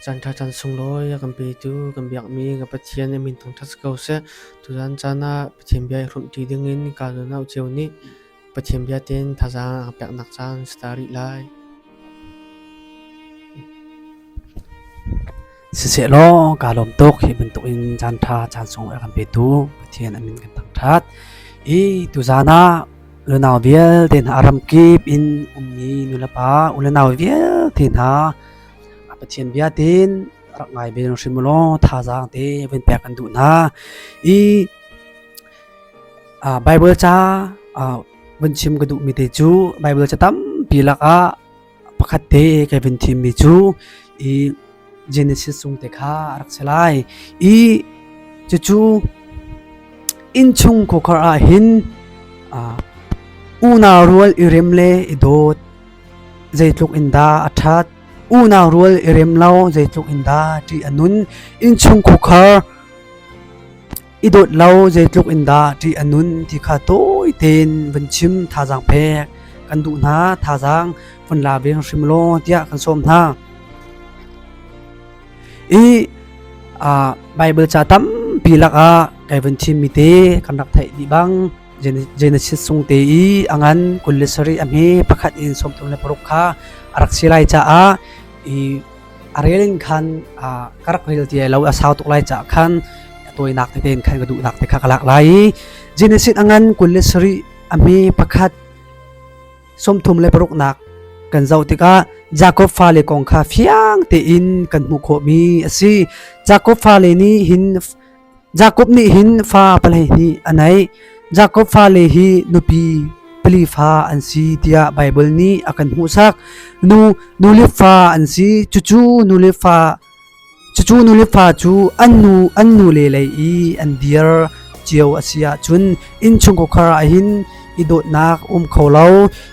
Caanṭha caan sunglawi a kan petu kan biakmi ka Pathian a min thangṭhat si ko seh. Tuzaan caan ah Pathian bia i hrawmhṭi dingin kaa zawn cio nih Pathian bia tein thazaang a ka peknak caan si ta rih lai. Sisehlaw kaa lawm tuk hi bantukin caanṭha caan sung a kan petu Pathian a min kan thangṭhat. I tuzaan ah unau vialte hna a ramkip in ummi nulepa unau vialte hna Pathian bia tein rak ngai ve hrim ulaw thazaang te vun pek kan duh hna. I Bible ca vun chim ka duhmi te cu Bible ca tampi lakah pakhat te kai vun thimmi cu i Genesis chung te kha a rak si lai. I cucu innchung khuakhar ah hin unau rual i rem le i dawt zeitluk in dah a ṭhat, unau rual i rem lo zeitluk in dah ṭih a nun, innchung khuakhar i dawt lo zeitluk in dah ṭih a nun ti kha tawi tein vun chim thazaang pek kan duh hna, thazaang vun la ve hrim law tiah kan sawm hna. I Bible ca tampi lakah kai vun thimmi te kan rak theih dih bang Genesis sung te i a ngan 27 a hme pakhat in 36 kha a rak si lai caah i a rel in khan ka rak rel ti lo a sau tuk lai caah khan a tawinak tete in khan ka duhnak te kha ka lak lai i Genesis a ngan 27 a hme pakhat 36 nak kan zoh tikah Jakob fale kong kha fiang tein kan hmuh khawhmi a si. Jakob fale nih hin Jakob nih hin fa 12 a neih. Jakob fale hi nupi pali fa an si tiah Baibal nih a kan hmuhsak. Nu nule fa an si. Cucu nule fa cucu nule fa cu an nu an nule lei i an dir cio a si ahcun innchungkhar ah hin i dawtnak um kho lo,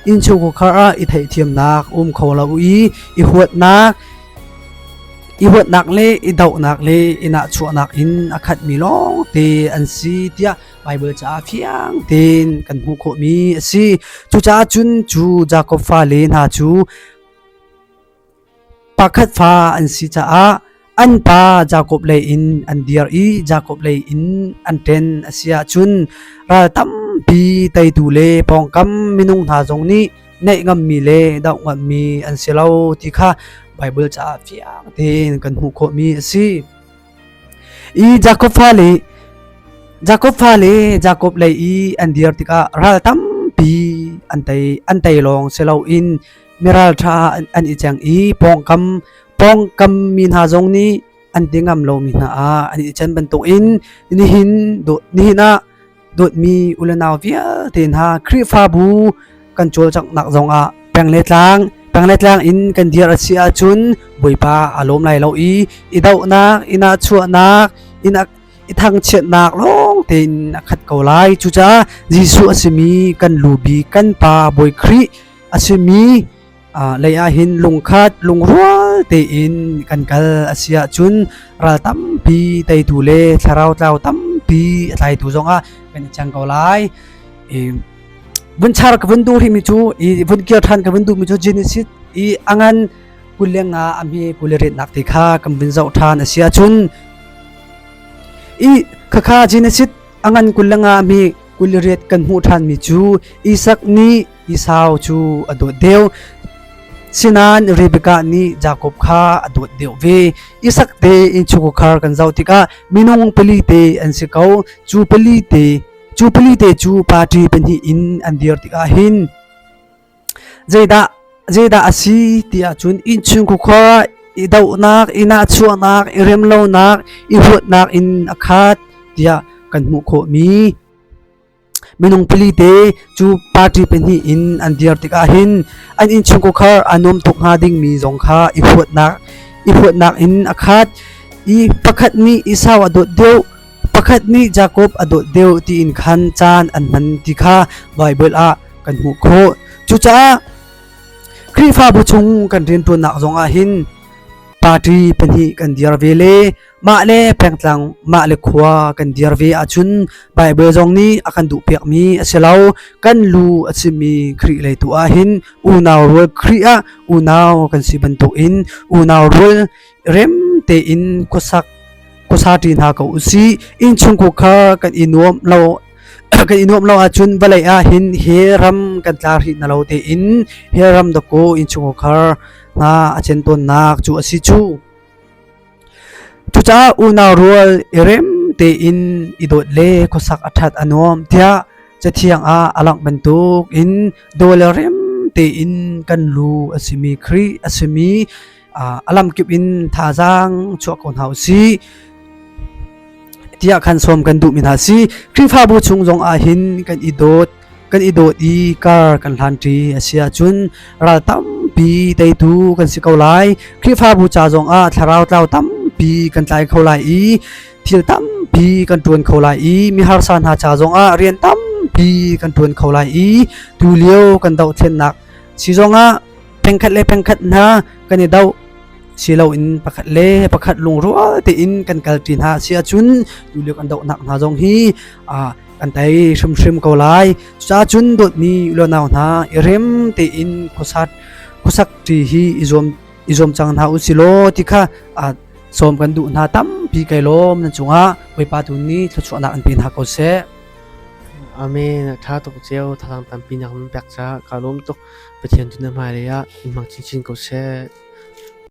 innchungkhar ah i theihthiamnak um kho lo i i huatnak I huatnak le i dohnak le i nahchuahnak in a khatmi lawngte an si tiah Baibal caah fiang tein kan hmuh khawhmi a si. Cucaah cun cu Jakob fale hna cu pakhat fa an si caah an pa Jakob lei in an dir i Jakob lei in an ṭen a si ahcun ral tampi teitu le pawngkam minung hna zong nih naih ngammi le doh ngammi an si lo ti kha Baibal caah fiang tein kan hmuh khawhmi a si. I Jakob fale Jakob fale Jakob lei i an dir tikah ral tampi an tei an tei lawng si loin miralṭha an i ceng i pawngkam pawngkam mi hna zong nih an ti ngam lomi hna ah an i can bantukin nihin nihin ah dawtmi u le nau vialte hna Khrihfabu kan cawlcanghnak zongah peng le tlang peng le tlang in kan dir a si ahcun Bawipa a lawm lai lo i i dohnak i nahchuahnak i thangchiatnak lawng tein a khat ko lai. Cucaah Jesuh a simi kan lu bik kan Pa Bawi Khrih a simi lei ah hin lungkhat lungrual tein kan kal a si ahcun ral tampi teitu le thlarau tlau tampi a tlaitu zongah kan i cang ko lai. Vun char ka vun duh rihmi cu i vun kir ṭhan ka vun duhmi cu Genesis i a ngan 25 a hme 28nak te kha kan vun zoh ṭhan a si ahcun i khakha Genesis a ngan 25 a hme 28 kan hmuh ṭhanmi cu Isak nih Esau cu a dawt deuh. Sinain Rebekah nih Jakob kha a dawt deuh ve. Isak te innchungkhar kan zoh tikah minung pali te an si ko. Cu pali te cu pali te cu party pahnih in an dir tikah hin zeidah zeidah a si ti ahcun innchungkhar i dohnak, i nahchuahnak, i remlonak, i huatnak in a khat tiah kan hmuh khawhmi Minung pali te cu party pahnih in an dir tikah hin an innchungkhar aa nuam tuk hnga dingmi zong kha i huatnak i huatnak in a khat i pakhat nih Esau a dawt deuh, pakhat nih Jakob a dawt deuh tiin khan caan an hman ti kha Baibal ah kan hmuh khawh. Cucaah Khrihfabu chung kan rianṭuannak zongah hin party pahnih kan dir ve le Mah le pengtlang, mah le khua kan dir ve ahcun Baibal zong nih a kan duhpiakmi a si lo. Kan lu a simi Khrih lei tu ah hin unau rual Khrih ah unau kan si bantukin unau rual rem tein khuasak khuasa ṭi hna ko usih. Innchungkhar kha kan i nuam lo kan i nuamh lo ahcun vawlei ah hin hi ram kan tla rih na lo tein hi ram dakaw innchungkhar hna a cen tawnnak cu a si cu. Cucaah unau rual i rem tein i dawt le khuasak a ṭhat a nuam tiah Cathiang ah a langh bantuk in daw le rem tein kan lu a simi Khrih a simi a lamkip in thazaang chuah ko hna u sih tiah khan sawm kan duhmi hna si. Khrihfabu chung zong ah hin kan i dawt kan i dawt i kar kan hlanṭi a si ahcun ral tampi teitu kan si ko lai. Khrihfabu ca zong ah thlarau tlau tampi kan tlai kho lai i thil tampi kan ṭuan kho lai i mi harsa hna ca zong ah rian tampi kan ṭuan kho lai i tulio kan dohthlennak si zong ah pengkhat le pengkhat hna kan i doh si loin pakhat le pakhat lungrual tein kan kalṭi hna si ahcun tulio kan dohnak hna zong hi kan tei hrimhrim ko lai. Cucaah cun dawtmi unau hna i rem tein khuasat khuasak ṭi hi i zuam i zuam cang hna u si law ti kha sawm kan duh hna tampi kai lawm nan cungah Bawipa tu nih thluachuahnak an pe hna ko seh. Amen. A ṭha tuk cio. Thazaang tampi na kan pek caah kaa lawm tuk. Pathian tu na hmailei ah in hmang chinchin ko seh.